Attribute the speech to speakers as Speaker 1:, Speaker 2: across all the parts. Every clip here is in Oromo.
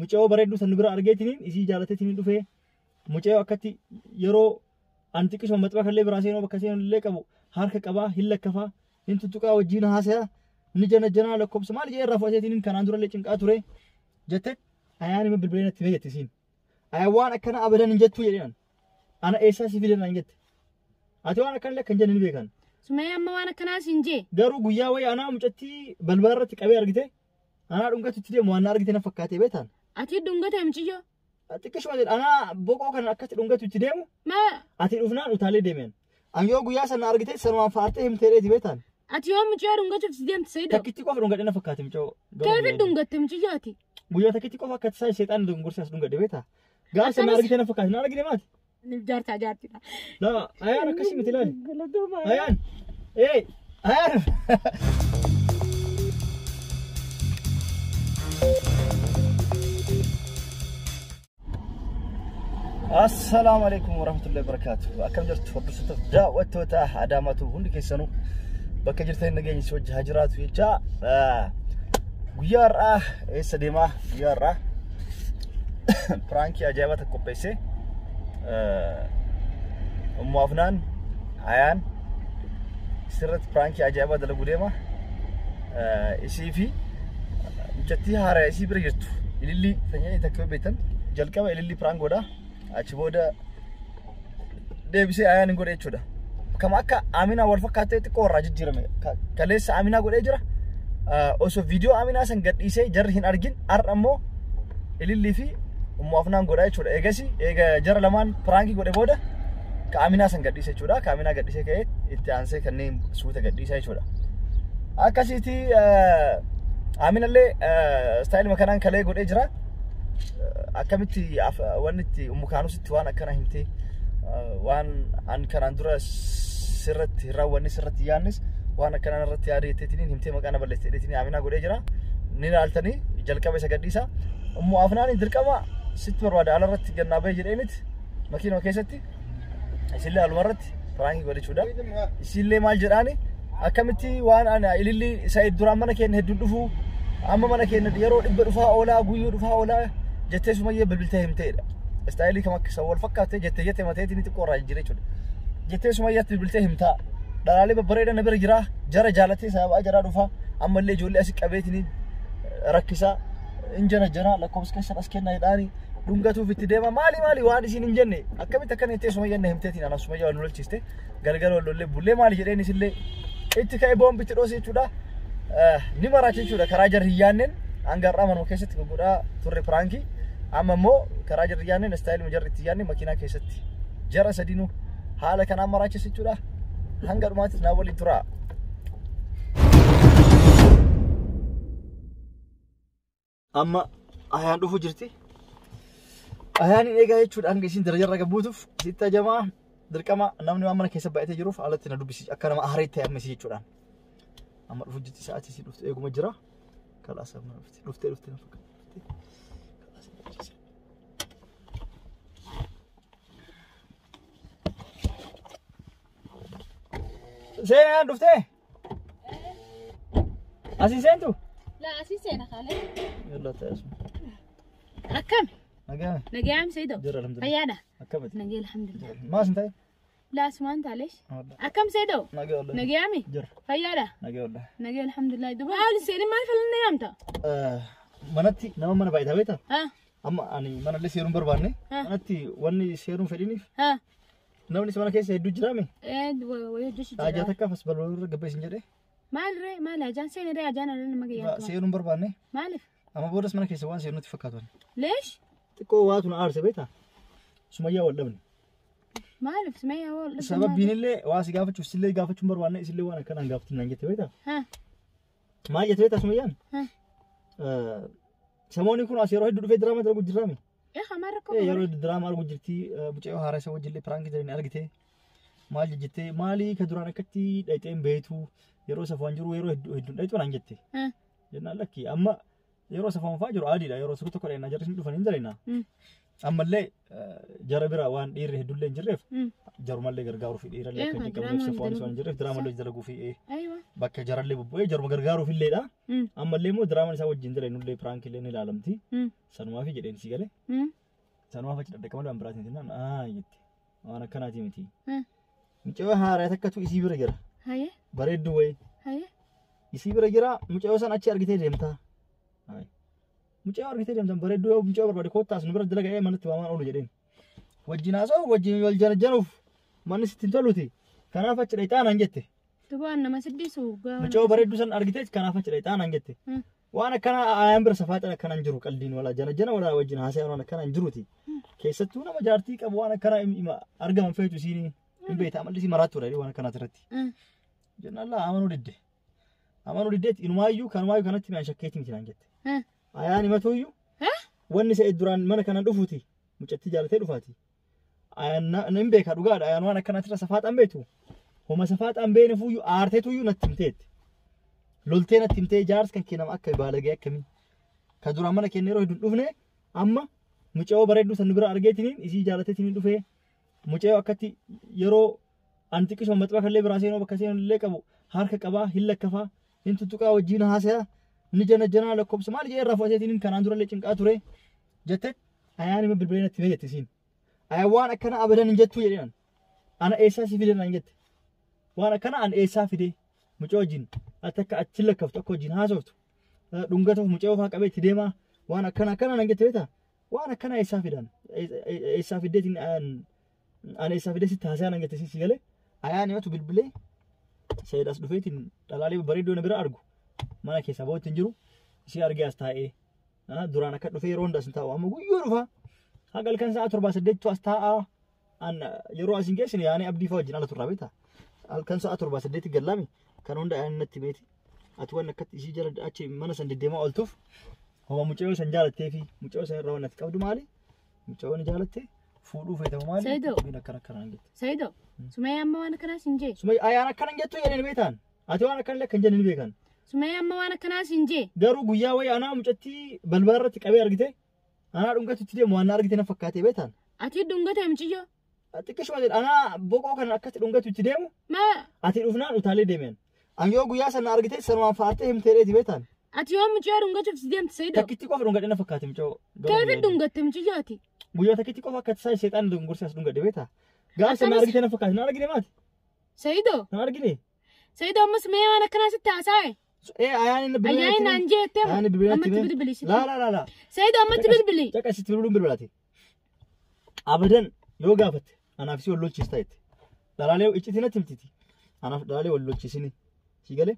Speaker 1: Mucayyoo bareedduu san nu bira argeetiniin isii jaalateetiniin dhufee mucayyoo akkatti yeroo an xiqqisuma maxxanfa kallee biraa seenuu bakka seenuu illee qabu harka qabaa hin lakkafaa hin tuttuqaa wajjin haasayaa ni jana janaa lakkoofsa maal jedhee irraa fudhateetiniin kanaan durallee cinqaa ture jette ayaan ima bilbilee natti himee jette isiin. Ayaan waan akkana abadan hin jettuu jedheen ana eessaa si fide naan jette. Ati waan akkanallee akka hin jenne ni beekan.
Speaker 2: Sumayyaa amma waan akkanaa siin jee.
Speaker 1: Garuu guyyaa wayii anaa mucattii balbala irratti qabee argite anaa dhungatu itti deemu waan na argite na fakkaatee beektaan.
Speaker 2: Ati dhungate muciyyoo.
Speaker 1: Xiqqishuma jedha anaa boqoo kana akkatti dhungatu itti deemu
Speaker 2: Ma
Speaker 1: ati dhufnaan utaalee deemeen. An yoo guyyaa sana argite sanumaan faartee himtee dheeti beektaan.
Speaker 2: Ati yoo muciyyoo dhungachuuf si deemte Sayido.
Speaker 1: Takkitti qofa dhungadhe na fakkaate mucoo.
Speaker 2: Kayfi dhungatte muciyyoo ati.
Speaker 1: Guyyaa takkitti qofa akka tasaa seexaan dungursi as dhungadhe beektaa. Gaafa sana
Speaker 2: Akkamis-
Speaker 1: argite na fakkaate na argite maati.
Speaker 2: Jaartaa jaartidha.
Speaker 1: Laa ayaan akkasii miti ilaali.
Speaker 2: Galatoomaa.
Speaker 1: Ayaan. Ee ayaan. Assalaamu alaikum warahmatullahi wabarakatuh. Akkam jirtu hordoftoota daawwattoota Adaamaatu hundi keessanuu bakka jirtan nageenya si wajji haa jiraatu jecha guyyaa har'aa eessa deemaa guyyaa har'aa piraankii ajaa'ibaa tokko qopheesse Ummu Afnaan Ayaan sirratti piraankii ajaa'ibaa dalaguu deema. Isii fi mucattii haaraa isii bira jirtu ilillii sanyii takka yoo beektan jalqaba ilillii piraank godha achi booda deebisee Ayaan hin godhe jechuudha. Kama akka Aminaa wal fakkaattee xiqqoo irraa jijjiirame kaleessa Aminaa godhee jira. Osoo viidiyoo Aminaa san gadhiisee jarri hin argin har'a immoo ilillii fi Ummu Afnaan godha jechuudha. Eegasi eega jara lamaan piraankii godhe booda ka Aminaa san gadhiise jechuudha. Ka Aminaa gadhiisee ka'ee itti aansee kanneen suuta gadhiisa jechuudha. Akkasiiti Aminallee istaayiluma kanaan kalee godhee jira. Akkamitti wanni itti Ummu Kaanusitti waan akkana himtee waan an kanaan dura sirratti hin raawwanne sirratti yaannis waan akkanaan irratti yaada jetteetiniin himtee maqaa na balleessite jedheetiniin Aminaa godhee jira. Ni ilaaltanii jalqaba isa gadhiisa. Ummu Afnaaniin dirqama sitti barbaada ala irratti gannaa bahe jedheenit makiinuma keessatti isillee aluma irratti piraankii godhe jechuudha. Isillee maal jedhaani akkamitti waan ana ililli Sa'iid duraan mana keenya hedduun dhufu amma mana keenya yeroo dhibba dhufaa oolaa guyyuu dhufaa oolaa jettee sumayyee bilbiltee himteedha. Istaayilii kam akka isa wal fakkaate jettee jettee mateetiin xiqqoo irraa jijjiiree jechuudha. Jettee sumayyaatti bilbiltee himtaa. Dhalaalee babbareedaa na bira jira jara jaalatee sababaa jaraa dhufaa ammallee ijoollee asi qabeetiin rakkisaa hin jana jara lakkoofsa keessan as kennaa jedhaani dhungatuuf itti deema maali maali waan isiin hin jenne akkamitti akkana jettee sumayyaan na himteetiin anaaf sumayyaa wal nu lolchiste galgala wal lollee bullee maali jedheen isillee itti ka'e boombi itti dhoose jechuudha. Ni maraacha jechuudha karaa jarri hin yaanneen hanga har'aa manuma keessatti gurguraa turre piraankii amma immoo karaa jarri yaanneen istaayiluma jarri itti yaanneen makiinaa keessatti jara sadiinuu haala kanaan maraachisa jechuudha. Hanga dhumaatti naa waliin turaa. Amma ayaan dhufu jirti. Ayaan hin eegaa jechuudha hanga isin darajarra gabbuutuuf sitti ajamaa dirqama namni waan mana keessa baay'atee jiruuf alatti na dubbisi akka nama aaree ta'e amma isii jechuudhaan. Amma dhufu jirti sa'aatii isii dhuftu eeguma jira. Kalaas amma dhufte dhuftee dhuftee na fakkaata. Kalaas amma dhufte. Seenaan dhuftee? Asii seentu?
Speaker 2: Laa asii seena kaalee.
Speaker 1: Yalla ta'e asuma.
Speaker 2: Akkam?
Speaker 1: Nagaa.
Speaker 2: Nagayaam Sayido.
Speaker 1: Jira alhamdulillah.
Speaker 2: Fayyaadha.
Speaker 1: Akkamiti?
Speaker 2: Nagee alhamdulillah.
Speaker 1: Maas hin ta'e?
Speaker 2: Laa asumaan taalesh. Akkam Sayido?
Speaker 1: Nagaa wallah.
Speaker 2: Nagayaami?
Speaker 1: Jira.
Speaker 2: Fayyaadha.
Speaker 1: Nagaa wallah.
Speaker 2: Nagee alhamdulillah. Duba haali seeni maal falanne yaamta?
Speaker 1: Manatti nama mana baay'ata beektaa?
Speaker 2: Ha?
Speaker 1: Amma ani manallee seeruun barbaanne. Manatti wanni seeruun fedhiniif
Speaker 2: Ha?
Speaker 1: namni mana keessa hedduu jiraame.
Speaker 2: Ee wayii hojjechu
Speaker 1: Ajaa
Speaker 2: jira.
Speaker 1: takkaaf as balbala irra gabbee isin jedhee.
Speaker 2: Maal ree maal ajaan seeni ree ajaan ala nama gayyaa.
Speaker 1: Seeruun barbaanne.
Speaker 2: Maaliif?
Speaker 1: Amma boodas mana keessa waan seeru nutti fakkaatu.
Speaker 2: Leesh?
Speaker 1: Xiqqoo waatu na aarse beektaa? Sumayyaa wal dhabne.
Speaker 2: Maaliif sumayyaa wal dhabne?
Speaker 1: Sababbiin illee waa si gaafachuuf sillee gaafachuun barbaanne isillee waan akkanaan gaafatin naan jette beektaa?
Speaker 2: Ha?
Speaker 1: Maal jette beektaa Sumayyaan?
Speaker 2: Ha?
Speaker 1: Samoonni kun as yeroo hedduu dhufee diraamaa dalagu jirraame.
Speaker 2: Ee hamaa rakkoo
Speaker 1: Yeroo hedduu diraamaa argu jirti mucayyoo haaraa isa wajjillee piraankii jedhanii argite. Maal jettee maali ka duraan akkatti dhayxee hin beektu yeroo safwaan jiru yeroo hedduu hedduun dhayxu naan jette.
Speaker 2: Ha?
Speaker 1: Jennaan lakki amma Yeroo safaanfaa jiru adiidha. Yeroo tokko tokko dheennaa jarri dhufan hin dalagnaa. Ammallee jara bira waan dhiirri hedduullee hin jirreef jarumallee gargaaruu fi dhiirallee akka hin qabneef safaanis waan hin jirreef diraamallee dalaguu fi bakka jarallee bubbu'ee jaruma gargaaruuf illeedha. Ammallee immoo diraamaan isaa wajjin dalagnullee piraankillee ni ilaalamti. Sanumaaf jedheen si galee. Sanumaaf achi dhadhaqa malee waan biraatiin jennaan aa jetti. Waan akkanaati miti. Mucayyoo haaraa takkatu isii bira jira. Bareedduu wayii. Isii bira jira mucayyoo san achi argitee deemtaa. Mucayyoo argitee deemtan bareedduu yoo mucayyoo barbaade koottaas nu bira dalaga manatti waamaan oolu jedheen. Wajjin haasa'u wajjin wal janajanuuf manni sitti hin toluti. Kanaaf achi dhayxaa naan jette.
Speaker 2: Dubaan nama siddisu.
Speaker 1: Mucayyoo bareedduu san argitee kanaaf achi dhayxaa naan jette. Waan akkanaa ayaan bira safaaxan akkanaa hin jiru qaldiin walaa janajana walaa wajjin haasa'an waan akkanaa hin jiruti. Keessattuu nama jaartii qabu waan akkanaa argaman feetu isiin hin beekta amalli isii maraattuudha waan akkanaati irratti. Jennaan laa amanuu didde. Amanuu diddeetti inumaayyuu kanumaayyuu kanatti mi'aan shakkeetii miti naan jette. Ayaan himatuyyuu wanni isa duraan mana kana dhufuuti mucattii jaalatee dhufaati. Ayaan hin beeka dhugaadha ayaan waan akkanaatirra safaaxan beektu. Homa safaaxan beeknefuyyuu aarteetuyyuu natti himteetti. Loltee natti himtee jaarsi kan kee nama akka baalagee akkamii. Ka duraan mana keenya yeroo hedduun dhufne amma mucayyoo bareedduu san nu bira argeetiniin isii jaalateetiniin dhufee mucayyoo akkatti yeroo an xiqqisuma maxxanfa kallee biraa seenuu bakka seenuu illee qabu harka qabaa hin lakkafaa hin tuttuqaa wajjin haasayaa ni jana janaa lakkoofsa maal jedhee irraa fudhateetiin kanaan durallee cinqaa ture jette ayaan ima bilbilee natti himee jette isiin. Ayaan waan akkana abadan hin jettuu jedheen ana eessaa si fide naan jette. Waan akkana an eessaa fide mucaa wajjin ati akka achi lakkaftu akka wajjin haasoftu dhungatuuf mucaa ofaa qabee itti deemaa waan akkana akkana naan jette beektaa waan akkana eessaa fidan eessaa fiddeetiin an eessaa fidee sitti haasayaa naan jette si galee ayaan himatu bilbilee Sayyid as dhufeetiin dhalaalee bareedduu na bira argu mana keessaa bahutti hin jiru isii argee as taa'ee duraan akka dhufee yeroo hunda as hin taa'u amma guyyuu dhufa haga halkan sa'a 7 8 as taa'aa an yeroo as hin geessine yaanee abdii fa'aa wajjin ala turraa beektaa halkan sa'a 7 8 gallaami kan hunda ayaan natti meeti ati waan akkatti isii jala achi mana san deddeemaa ooltuuf homa mucayyoo san jaalattee fi mucayyoo san irraa waan ati qabdu maali mucayyoo ni jaalattee fuudhuu feetamu maali dubbiin akkana akkanaan jette.
Speaker 2: Sayido Sumayyaa amma waan akkanaas hin jee.
Speaker 1: Sumayyaa ayaan akkana hin jettu jedhanii beektan ati waan akkana illee kan jenne ni beekan.
Speaker 2: Sumayyaa amma waan akkanaas hin jee.
Speaker 1: Garuu guyyaa wayii anaa mucattii balbala irratti qabee argite anaa dhungatu itti deemu waan na argite na fakkaatee beektan.
Speaker 2: Ati dhungate mucayyoo.
Speaker 1: Xiqqishuma jedha anaa boqoo kana akkatti dhungatu itti deemu.
Speaker 2: Maa.
Speaker 1: Ati dhufnaan utaalee deemeen. An yoo guyyaa sana argite sanumaan faartee himtee dheeti beektan.
Speaker 2: Ati yoo mucayyoo dhungachuuf si deemte Sayido.
Speaker 1: Takkitti qofa dhungadhe na fakkaate mucayyoo.
Speaker 2: Keefi dhungatte mucayyoo ati.
Speaker 1: Guyyaa takkitti qofa akka tasaa seexaan dungursi as dhungadhe beektaa. Gaafa sana argite na fakkaate na argine maati.
Speaker 2: Sayido.
Speaker 1: Na argine.
Speaker 2: Sayido ammas mee waan akkanaa sitti haasa'e.
Speaker 1: Ayaan inni bilbilee.
Speaker 2: Ayaan naan jeettee.
Speaker 1: Ayaan bilbilee.
Speaker 2: Ammatti bilbili.
Speaker 1: Laa laa laa.
Speaker 2: Sayido ammatti bilbili.
Speaker 1: Caqasitti bilbiluun bilbilaati. Abadan yoo gaafatte anaaf si wal lolchiista jette. Dhalaalee iccitii natti himtiti. Anaaf dhalaalee wal lolchiisini. Si galee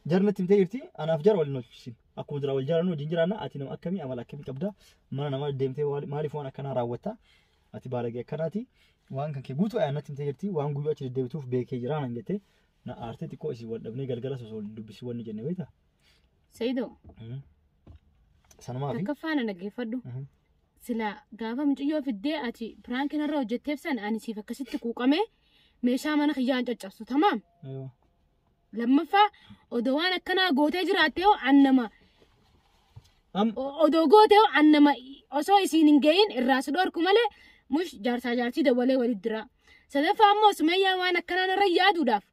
Speaker 1: jar natti himtee jirti anaaf jar wal lolchiisini. Akkuma jira wal jaalannu wajjin jiraanna ati nama akkamii amala akkamii qabda mana nama deemtee maaliif waan akkanaa raawwatta ati baalagee akkanaati waan kan kee guutuu ayaan natti himtee jirti waan guyyuu achi deddeebituuf beekee jira naan jette na aartee xiqqoo isii wal dhabnee galgala osoo dubbisii wanni jenne beektaa.
Speaker 2: Sayido.
Speaker 1: Sanumaa fi.
Speaker 2: Takka faana dhaggeeffadhu. Sila gaafa mucayyoo fiddee ati piraankiin irra hojjetteef san ani siif akkasitti quuqamee meeshaa mana kiyyaan caccabsu tamaam. Lammaffaa odoo waan akkanaa gootee jiraattee hoo an nama odoo gootee hoo an nama osoo isiin hin ga'iin irraa si dhorku malee mush jaarsaa jaartii dabalee walitti dira. Sadaffaa ammoo Sumayyaa waan akkanaa narra yaaduudhaaf.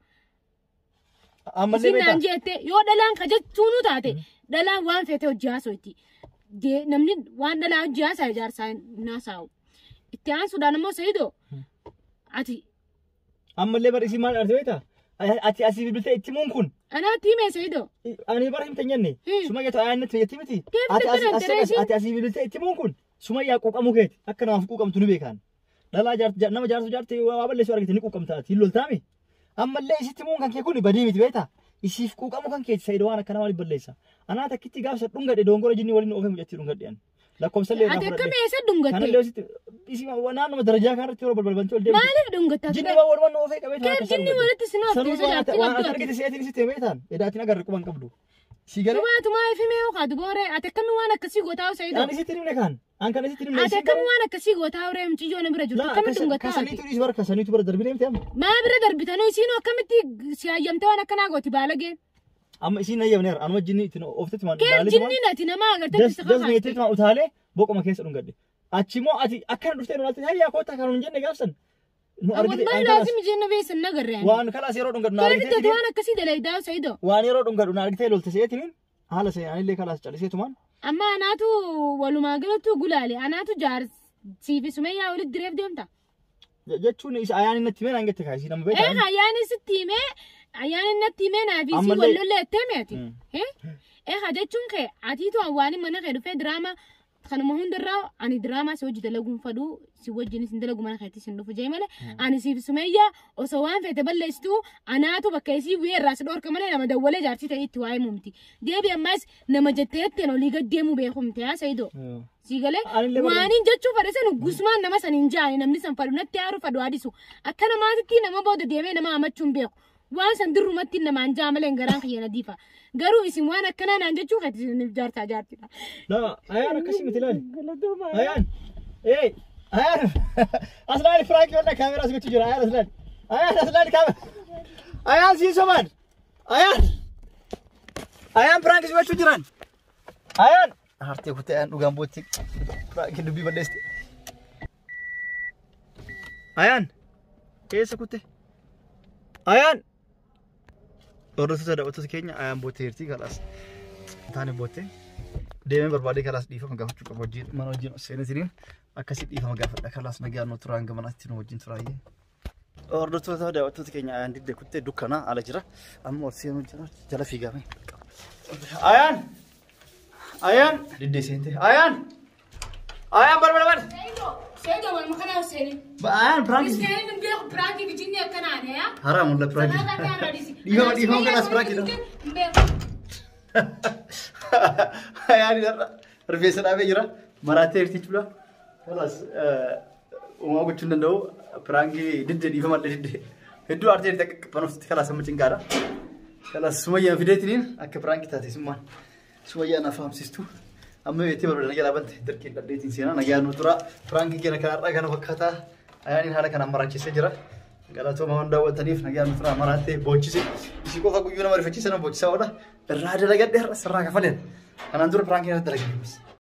Speaker 1: Ammallee
Speaker 2: Isiin naan
Speaker 1: beektaa?
Speaker 2: jeette yoo dhalaan ka jechuunu taate dhalaan waan feete hojii haasoyti. Namni waan dhalaa hojii haasa'e jaarsaa hin haasa'u. Itti aansuudhaan ammoo Sayido ati.
Speaker 1: Ammallee bar isii maal arte beektaa? Ati asii bilbiltee itti himuun kun.
Speaker 2: Anaatti hime Sayido.
Speaker 1: Ani bara himte hin jenne. Sumayyaa ta'aa natti jetti miti.
Speaker 2: Keef
Speaker 1: Ati
Speaker 2: tattara
Speaker 1: asii ati asii bilbiltee itti himuun kun Sumayyaa quuqamuu keeti. Akka namaaf quuqamtu ni beekan. Dhalaa nama jaarsu jaarti waa balleessu argite ni quuqamta ati hin loltaami. Ammallee isitti himuun kan kee kun badii miti beektaa? Isiif quuqamuu kan keeti Sayido waan akkana maaliif balleessa? Anaa takkitti gaafsa dhungadhe dongora jinni waliin oofee mucattii dhungadhe ani. Lakkoofsallee irraa
Speaker 2: Ati
Speaker 1: fudhadhe.
Speaker 2: akkam eessa dhungatte?
Speaker 1: Kanallee isitti isii naannoo darajaa kanarratti yeroo balbalbantii ol deemtu.
Speaker 2: Maaliif dhungatte?
Speaker 1: Jinni waan walumaan oofee qabee
Speaker 2: Keef jinni walitti si noofte
Speaker 1: Sanuu
Speaker 2: isa jaartii
Speaker 1: waan
Speaker 2: qabdu
Speaker 1: ati
Speaker 2: ati.
Speaker 1: argite seetiin isitti himee ta'an edaatiin agarre quban qabdu. Si galee?
Speaker 2: Dhumaatumaa ifi mee hookaa dubooree ati akkami waan akkasii gootaa Sayido?
Speaker 1: Ani isitti himne kaan. An kan isitti himne
Speaker 2: Ati akkami waan akkasii gootaa horee mucayyoo na bira jirtu akkamitti dhungattaa ati?
Speaker 1: Kasaniitu dhiis bara kasaniitu bara darbinee miti amma.
Speaker 2: Maa bira darbitanuu isiinuu akkamitti si hayyamtee waan akkanaa gooti baalageen?
Speaker 1: Amma isiin ayyamneera anuma jinni ittiin ooftetti maan
Speaker 2: Keef jinni nati nama agartee
Speaker 1: Das das meeteetti maan utaalee boqoma keessa dhungadhe. Achi immoo ati akkana dhuftee nu laalte hayyaa koottaa kan nun jenne gaafsan. Nu argite
Speaker 2: Wallahi laazim jenna beesan nagarre.
Speaker 1: Waan kalaas yeroo dhungadhu na
Speaker 2: Keef
Speaker 1: argitee
Speaker 2: itti waan akkasii dalaydaa Sa'ido.
Speaker 1: Waan yeroo dhungadhu na argitee lolte se'eetiniin haala se'anillee kalaas calliseetumaan.
Speaker 2: Amma anaatu walumaa galattu gulaale anaatu jaarsii fi Sumayyaa walitti direef deemta.
Speaker 1: Jechuun isa ayaan inni natti himee naan jette kaasii nama beekaa.
Speaker 2: Ee ayaan sitti himee ayaan natti himee naa fi si wal lollee ettee meeti. Ee jechuun kee atiitu waan mana kee dhufee diraamaa kanuma hundarraa ani diraamaa si hojii dalaguun fadhu si wajjinis hin dalagu mana keetti sin dhufu jee malee ani siif Sumayyaa osoo waan feete balleessitu anaatu bakka isii bu'ee irraa si dhorka malee nama dawwalee jaartii ta'e itti waa'ee mumti. Deebi ammas nama jettee jetteen olii gad deemuu beekumte haa Sa'ido. Si galee waaniin jechuu fadhe san gusmaan nama san hin jaane namni san fadhu natti haaru fadhu adisu akka namaatitti nama booda deemee nama hamachuu hin beeku. Waan san dirrumatti namaan jaa malee garaan kiyya nadiifa. Garuu isin waan akkanaa naan jechuu keeti isiniif jaartaa jaartidha.
Speaker 1: Laa ayaan akkasii miti ilaali. Ayaan ee ayaan as laali firaankii walna kaameraa as gochuu jira ayaan as laali. Ayaan as laali kaameraa. Ayaan siin somaan. Ayaan. Ayaan firaankii si gochuu jiran. Ayaan. Hartee kutee ayaan dhugaan bootti firaankii dubbii balleessite. Ayaan. Eessa kutte? Ayaan. Hordoftoota daawwattoota keenya ayaan boottee jirti kalaas. Taane boottee deemee barbaadee kalaas dhiifama gaafachuu qaba wajjin mana wajjin seenetiniin akkasii dhiifama gaafadha kalaas nagaa nu turaan gamanaatti nu wajjin turaayyee. Hordoftoota daawwattoota keenya ayaan didde kuttee dukkanaa ala jira amma ol seenuu jira jala fiigame. Ayaan! Ayaan! Diddee seente ayaan! Ayaan barbada bada!
Speaker 2: Sa'ido waluma kana seenin.
Speaker 1: Ayaan piraanki.
Speaker 2: Iskeen hin beeku piraankii fi jinni akkanaan yaa.
Speaker 1: Haraam wallah piraanki. Dhiifama dhiifama kalaas piraanki dha.
Speaker 2: Hin beeku.
Speaker 1: Ayaan rifeensa dhaabee jira. Maraatee jirti jechuudha. Kalaas uumaa gochuu hin danda'u. Piraankii diddee dhiifama illee diddee. Hedduu aartee jirti akka qaphanofti kalaas amma cinqaadha. Kalaas Sumayyaan fideetiniin akka piraankii taate summaan. Sumayyaan afaamsistu. Amma beektee barbaadana jalaa bante dirqiin dhabdeetiin seenaa nagaa nu tura. Piraankii keenya kanarraa kana fakkaataa ayaaniin haala kanaan maraachisee jira. Galatooma waan daawwattaniif nagaa nu tura maraattee boochise. Isii qofa guyyuu nama rifachiisa nama boochisaa oola. Irraa dalagadhe har'a sirraa kafaleen. Kanaan dura piraankii irratti dalagadhe.